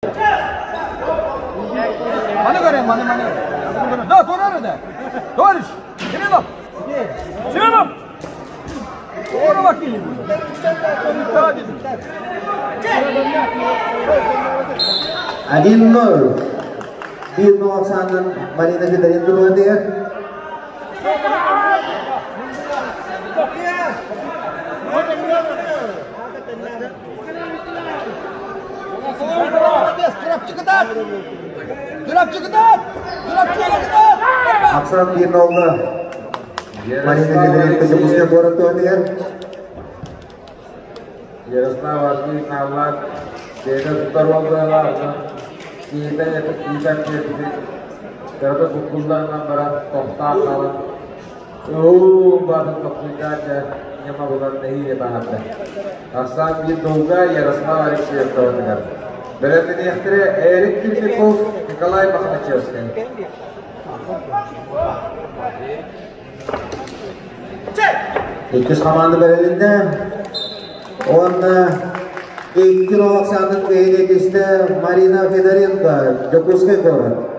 Маны көрен, маны, маны. Да, тура да. Товарищ, Семенов! Семенов! Тура бак. 1-0. 1-0 ахсаанынан Марина Федоренко туһатыгар. Ахсаан 1-0 Марина Федоренко Дьокуускай куорат туһатыгар. Ярослав Ардыев нааллаан бэйэтэ тутар уолбалаах киһитэ иитэн биэрбитин кырата буккулларынан баран тохтоон хаалан уу баатын тохтуйдаан дьэ ньыма булан нэһиилэ баһарда. Ахсаан биир долга Ярослав Алексеев туһатыгар. Бэлэмнэниэхтэрэ Эрик Кирбиков, Николай Мохначевскай. Иккис хамаанда бэрилиннэ. Уонна 2-0 ахсаанын киһини Марина Федоренко, Дьокуускай куорат.